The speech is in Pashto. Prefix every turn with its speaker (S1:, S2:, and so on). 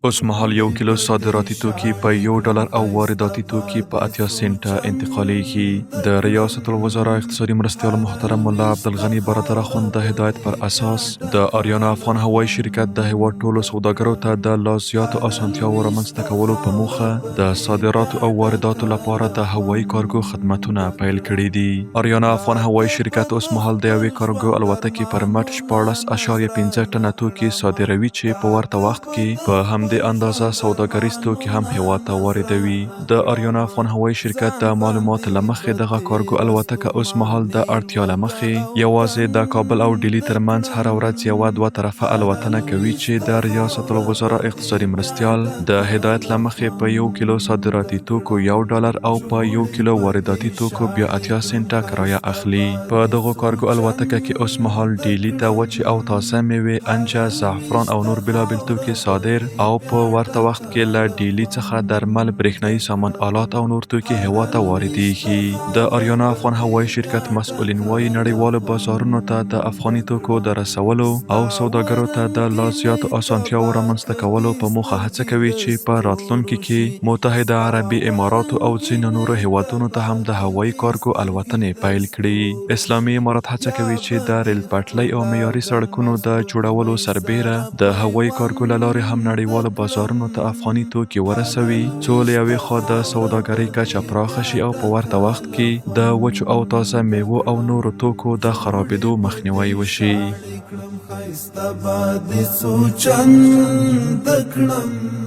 S1: اوس مهال یو کیلو صادراتي توکي په یو ډالر او وارداتي توکي په 80 سنټه انتقالېږي. د ریاست الوزرا اقتصادي مرستیال محترم ملا عبدالغني برادر اخوند د هدایت پر اساس د آریانا افغان هوایي شرکت د هېواد ټولو سوداګرو ته د لا زیاتو اسانتیاوو رامنځته کولو په موخه د صادراتو او وارداتو لپاره د هوایي کارګو خدمتونه پیل کړي دي. آریانا افغان هوایي شرکت اوس مهال د یوې کارګو الوتکې پر مټ 16.5 ټنه توکي صادروي چې په ورته وخت کې په همدې اندازه سوداګریز توکي هم هېواد ته واردوي. د آریانا افغان هوایي شرکت د معلوماتو له مخې، دغه کارګو الوتکه اوس مهال د اړتیا له مخې یوازې د کابل او ډیلي ترمنځ هره ورځ یوه دوه طرفه الوتنه کوي چې د ریاست الوزرا اقتصادي مرستیال د هدایت له مخې په یو کیلو صادراتي توکو یو ډالر او په یو کیلو وارداتي توکو بیا 80 سنټه کرایه اخلي. په دغو کارګو الوتکه کې اوس مهال ډیلي ته وچې او تازه میوې، انجه، زعفران او نور بېلابېل توکي صادر او په ورته وخت کې له ډیلي څخه درمل، برېښنايي سامان آلات او نور توکي هېواد ته واردېږي. د آریانا افغان هوایي شرکت مسؤلین وايي، نړیوالو بازارونو ته د افغاني توکو د رسولو او سوداګرو ته د لا زیاتو اسانتیاوو رامنځته کولو په موخه هڅه کوي چې په راتلونکي کې متحده عربي اماراتو او ځینو نورو هېوادونو ته هم د هوایي کارګو الوتنې پیل کړي. اسلامي امارت هڅه کوي چې د ریل پټلۍ او معیاري سړکونو د جوړولو سربېره د هوایي کارګو له لارې هم نړیوالو بازارونو ته افغاني توکي ورسوي، څو له یوې خوا د سوداګرۍ کچه پراخه شي او په ورته وخت کې د وچو او تازه میوو او نورو توکو د خرابېدو مخنیوی وشي.
S2: ښایسته به دې څو چنده کړم.